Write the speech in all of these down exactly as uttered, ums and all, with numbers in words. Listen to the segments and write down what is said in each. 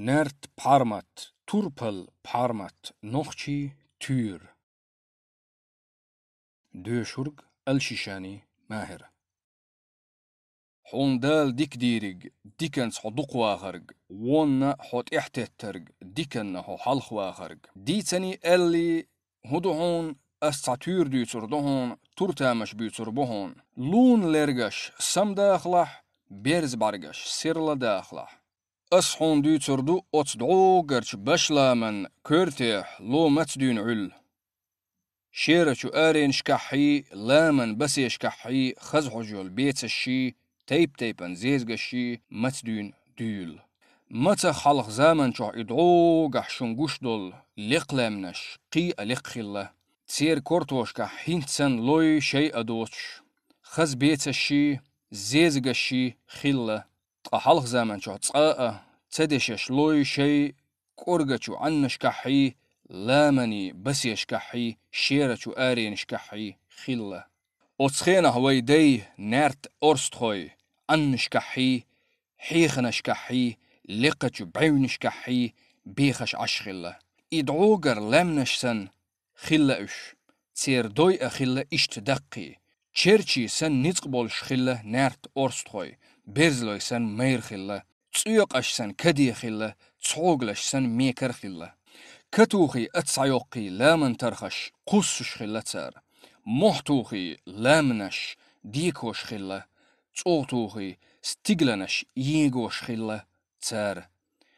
Наьрт Пхьармат, турпал Пхьармат, нохчий туьйр. Доьшург Алшишани Маьхьир. Хьуна Дала дика дийриг, диканца хьо дукха вахарг, вонна хьо тӀехьатеттарг, диканна хьо хьалха вахарг. Дийцаний аьллий, хӀун ду хьуна, ас цхьа туьйр дуьйцур ду хьуна, тур-тамаш буьйцур бу хьуна. Луна лергаш сам дахалахь, берза бӀаьргаш серла дахалахь. Ас хьуна дуьйцур ду оцу дӀогарчу башламан коьртехь ло маца дуьйна Ӏуьллу. Шерачу аренашкахьий, ламан басешкахьий хаза хьожа йолу бецашший, тайп-тайпана зезагашший маца дуьйна дуьйлу. Мацах хьалха заман чохь и дӀогахь шуна гуш долу лекха лаьмнаш кхин а лекха хилла. Церан кортошкахь хӀинца санна лой шай а доцуш, хаза бецашший, зезагашший хилла. Ткъа хьалха заман чохь цкъа а ца дешаш лой шай кӀоргачу Ӏаннашкахьий, ламаний басешкахьий, шерачу аренашкахьий хилла. Оцу хенахь вай дай, наьрт орстхой, Ӏаннашкахьий, хьеханашкахьий, лекхачу бӀевнашкахьий бехаш Ӏаш хилла. И дӀогара лаьмнаш санна хилла уьш. Церан дой а хилла иштта даккхий. Черчий санна ницкъ болуш хилла наьрт орстхой, берзалой санна майра хилла, цӀоькъаш санна каде хилла, цхьогалаш санна мекар хилла. Катухий а цхьайоккхий ламан тархаш кхуссуш хилла цара. Мохтухий ламнаш декош хилла, цӀогӀатухий стигланаш егош хилла цара.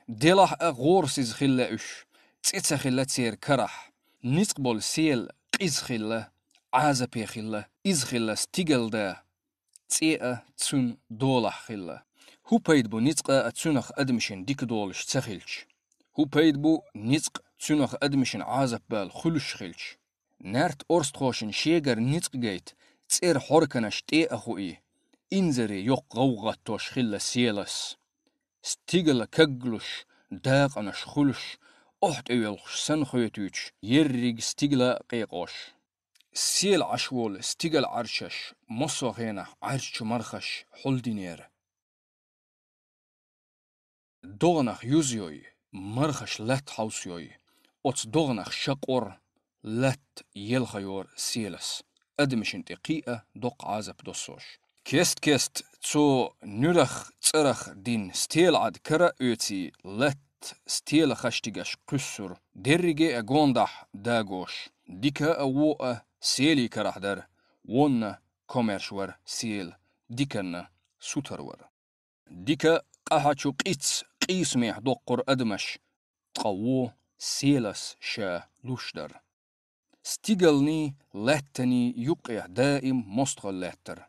Делахь а гӀорасиза хилла уьш, цӀе ца хилла церан карахь, ницкъ болу сел къиза хилла, Ӏазапе хилла, иза хилла стигала да, цӀе а цуьнан долахь хилла. ХӀун пайда бу ницкъа а цуьнах адамашна дика долуш ца хилча? ХӀун пайда бу ницкъ цуьнах адамашна Ӏазап бала хуьлуш хилча? Наьрт орстхошна шегара ницкъ гайта цӀера хьорканаш тӀе а хуий, инзаре йоккха гӀовгӀа гӀаттош хилла селас. Стигала каглуш, дакъанаш хуьлуш, охьа тӀейоьлхуш санна хоьтуьйтуш ерриг стигала а къекъош. Сел Ӏаш волу стигала Ӏарчаш, массо а хенахь Ӏарчу мархаш хьулдинера. ДогӀанах юзайой, мархаш латта хьовсайой, оцу догӀанах шакъор, латта елхайора селас, адамашна тӀе кхин а доккха Ӏазап доссош. Кест-кест цо нуьрах цӀарах дина стелан Ӏад кара а оьций, латта стелан хаштигаш кхуьссура, дерриге а гондахь дагош, дика а, вон а селий карахь дара, вонна комаьрша вара сел, диканна сутара вара. Дика къахьа чу къиц къийсамехь доккхура адамаш, ткъа вон селас ша луш дара. Стигалний, латтаний юккъехь даим мостагӀалла лаьттара.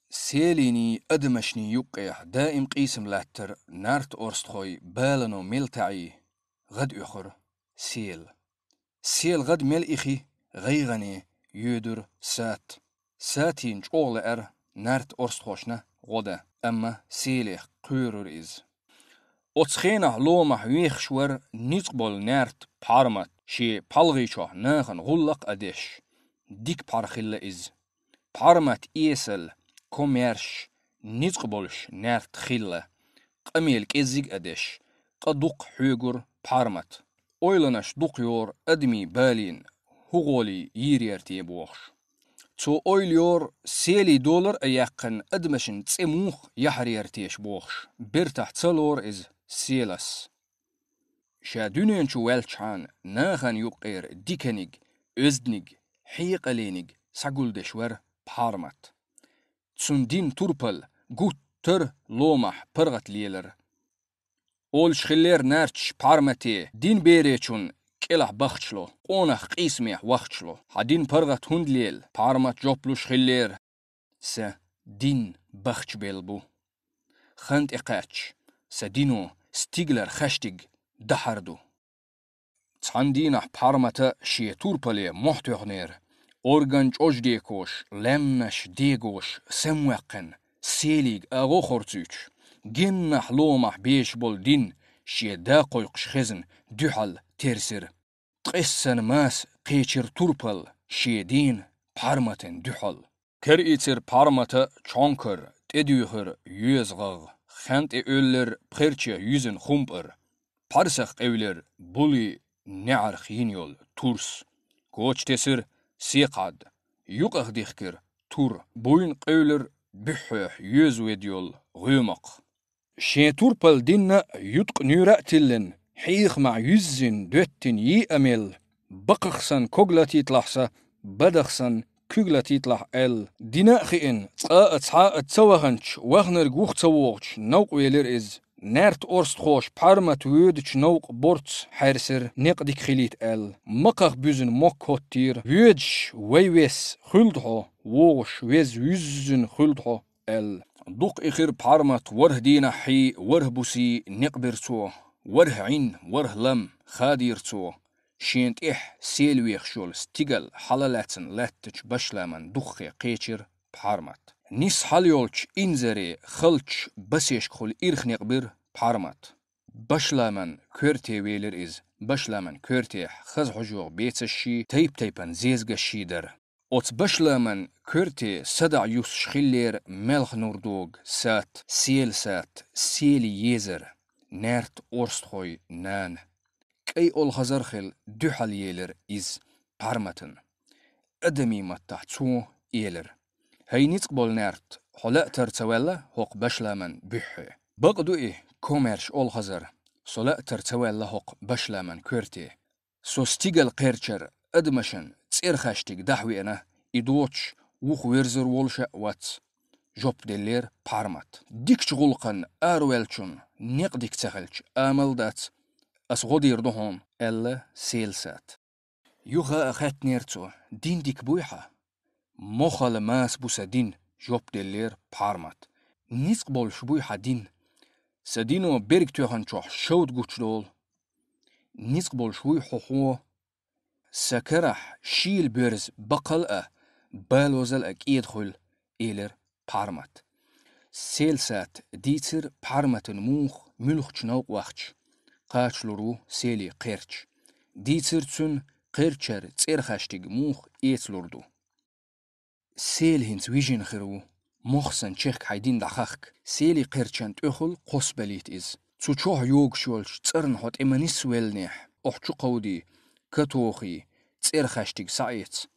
Селийний, адамашний юккъехь даим къийсам лаьттара нарт-орстхой балано мел таӀий, гӀад оьхура сел. Сел гӀад мел ихи, гӀайгӀане йоьдура сат. Сатийна чӀогӀа лаьара нарт-орстхошна гӀо дан, амма селех кхоьрура иза. Оцу хенахь ломахь вехаш вара ницкъ болу наьрт Пхьармат, шен пхьалгӀий чохь нахана гӀуллакх а деш. Дика пхьар хилла иза. Пхьармат эсал, комаьрша, ницкъ болуш наьрт хилла, къамел кӀеззиг а деш, къа дукха хьоьгура Пхьармат. Ойланаш дукха йора адамийн балийна, хӀун гӀоле йийр яра те бохуш. Цо ойла йора, селий долар а яьккхина, адамашна цӀе муха яхьар яра теша бохуш, бертахь ца лора иза селас. Ша дуьнен чу ваьлчхьана, нахана юккъера диканиг, оьзданиг, хьекъалийниг схьагулдеш вара Пхьармат. Цунна дина турпал гуттар а ломахь паргӀат лелара. Олуш хиллера нарчаш Пхьармате: «Дин беречун кӀелахь бахчало, къонах къийсамехь вахчало. Хьан дин паргӀат хӀунда лела?» Пхьармат жоп луш хиллера: «Сан дин бахчабелла бу. Хан тӀе кхаьчча, сан дино стигалара хаьштиг дахьар ду». Цхьана дийнахь Пхьармата шен турпале мохь тоьхнера, орган чӀождекош, лаьмнаш дегош, самваьккхина, селига агӀо хорцуьйтуш, геннахь ломахь безаш болу дин шен да кхойкхуш хезна дуьхьал терсира. Ткъессана маса кхечира турпал шен дена Пхьарматан дуьхьал. Караийцира Пхьармата чонкар, тӀедуьйхира йоьзан гӀагӀ, хен тӀе оьллира пхерчех юьзина хумпӀар. пхьарсах къевлира були неӀарх йина йола турс. Коча тесира секхад, юкъах дихкира тур, буйна къевлира буьххьехь йоьза веда йола гӀоьмакх. Шен турпал динна а, юткъа нуьйра а тиллина, хьеха мӀа юьззина доьттина йиъа мел, бакхах санна ког латийталахь сан, бадах санна куьг латийталахь аьлла. Дина а хиъна, цкъа а цхьа а ца ваханчу, вахнарг вуха ца вогӀучу новкъа велира иза. Наьрт орстхоша Пхьармат воьдучу новкъа борц хьаьрсира, некъ дика хилийта аьлла. Макхах буьзна мок хӀоттийра: «Воьдуш вай вес хуьлда хьо, вогӀуш веза вуьззина хуьлда хьо», аьлла. Дукха ихира Пхьармат ворхӀ дийнахьий, ворхӀ бусий некъ бира цо, ворхӀ Ӏин, ворхӀ лам хадийра цо. Шена тӀехь сел вехаш йолу стигал хьала лаьцна лаьттачу башламан духхе кхечира Пхьармат. Нис хьала йолчу инзаре халчу басешкахула ирх некъ бира Пхьармат. Башламан коьрте велира иза. Башламан коьртехь хаза хьожа йогӀу бецашший, тайп-тайпана зезагашший дара. Оцу башламан коьрте садаӀа юссуш хиллера маьлхан нур догу сат, сел сат, сели езар, наьрт орстхой нана. КӀай олхазар хила дуьхьал елира иза Пхьарматан. Адамийн маттахь цо элира: «ХӀай ницкъ болу наьрт, хьо лаьттара ца ваьлла хӀокху башламан буьххье?» «Бакъ ду и, комаьрша олхазар, со лаьттара ца ваьлла хӀокху башламан коьрте. Со стигала кхерчара адамашан цӀерхаштиг дахьа веана, и доцуш вуха верзар волуш а вац», — жоп деллера Пхьармат. «Дикачу гӀуллакхана араваьллачунна некъ дика ца хилча, амал дац, ас гӀо дийр ду хьуна», — аьлла сел сат. Юха а хаьттинера цо: «Дин дика буй хьан?» «Мохала маса бу сан дин», — жоп деллера Пхьармат. «Ницкъ болуш буй хьан дин. Сан дино берг тоьхначохь шовда гучудолу». «Ницкъ болуш вуй хьо хьо». «Сан карахь шийла боьрза бакхал а, балозал а кӀеда хуьлу», — элира Пхьармат. Сел сат дийцира Пхьарматан муха муьлхачу новкъа вахча кхачалур ву сели кхерч. Дийцира цуьнан кхерчара цӀерхаштиг муха эцалур ду. «Сели хӀинца вижина хир ву. Мох санна чехка хьайн дин дӀахахка. Сели кхерчан тӀехула кхоссабалийта иза. Цу чохь йогуш йолчу цӀарна хьо тӀе ма-нисвеллинехь, охьа чу кховдий, катохий, цӀерхаштиг схьаэца.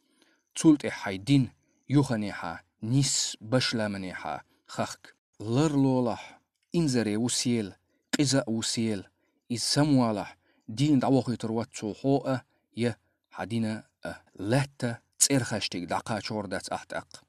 Цул тӀаьхьа хьайн дин юханехьа, нисса башламанехьа хахка. Ларлолахь, инзаре ву сел, къиза а ву сел. Иза самавалахь, дийна дӀавохуьйтур вац цо хьо а, я хьан дина а. Лаьтта цӀерхаштиг дӀакхачор дац ахь тӀаккха».